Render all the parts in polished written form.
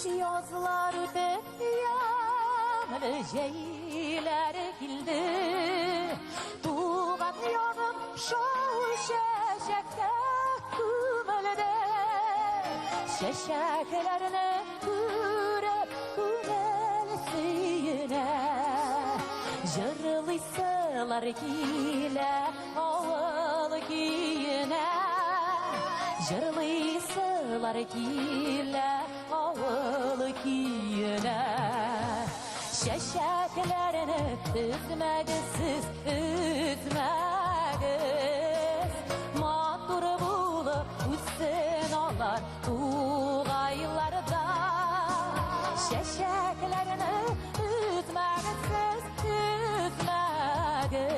Язлар үтеп, ямьле җәйләр килде. Туган ягым шау чәчәккә күмелде. Чәчәкләрне күреп күңел сөенә. Җырлыйсылар килә авыл көенә. Җырлыйсылар килә авыл көенә. Чәчәкләрне өзмәгез сез, өзмәгез. Матур булып үссен алар тугайларда. Чәчәкләрне өзмәгез сез, өзмәгез.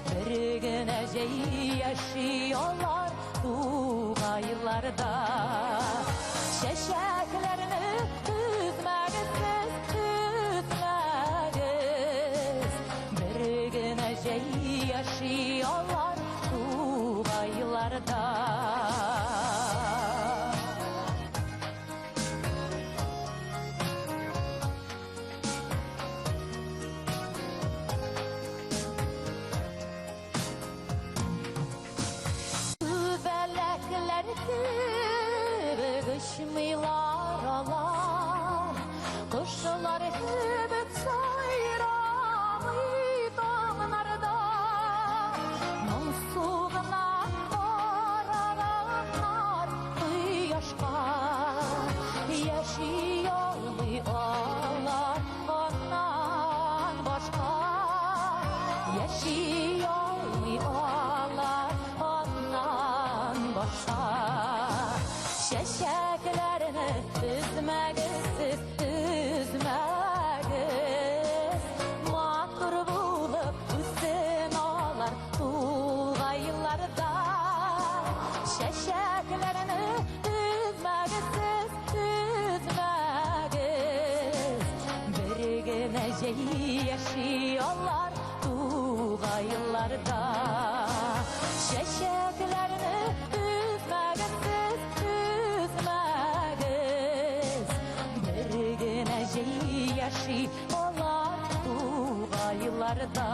Бер генә җәй яши алар тугайларда. Чәчәкләрне өзмәгез сез, өзмәгез. Бер генә җәй яши алар тугайларда. Күбәләкләр кебек очмыйлар алар, Кошлар кебек сайрамый таңнарда. Моңсу гына караганнар кояшка, Яши алмый алар аннан башка. Яши алмый алар аннан башка. Чәчәкләрне өзмәгез сез, өзмәгез. Матур булып үссен алар тугайларда. Чәчәкләрне өзмәгез сез, өзмәгез. Бер генә җәй яши алар тугайларда. Чәчәкләрне өзмәгез сез, өзмәгез. Бер генә җәй яши алар тугайларда.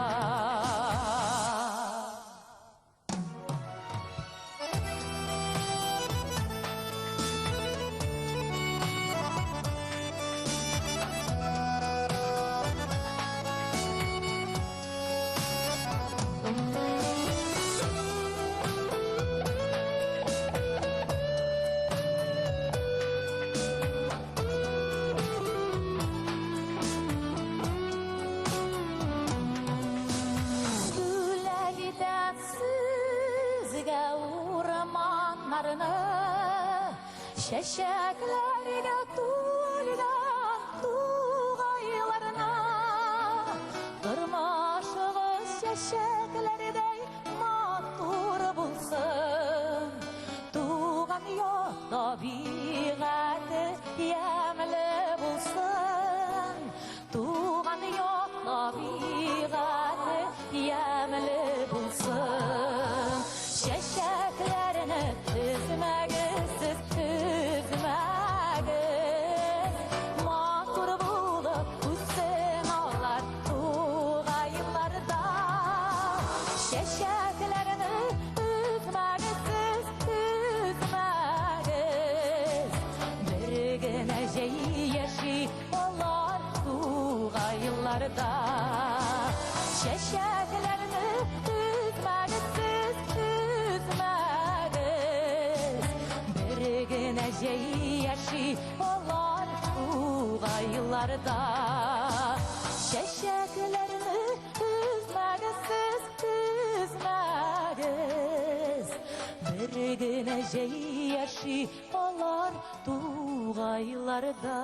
Бүләк итәм сезгә урманнарны, Чәчәкләргә тулган тугайларны. Тормышыгыз чәчәкләрдәй матур булсын, Туган як табигате ямьле булсын. Туган як табигате ямьле булсын. Чәчәкләрне өзмәгез сез, өзмәгез. Матур булып үссен алар тугайларда. Чәчәкләрне өзмәгез сез, өзмәгез. Бер генә җәй яши алар тугайларда. Чәчәкләрне өзмәгез сез, өзмәгез. Бер генә җәй яши алар тугайларда. Чәчәкләрне өзмәгез сез, өзмәгез. Бер генә җәй яши алар тугайларда.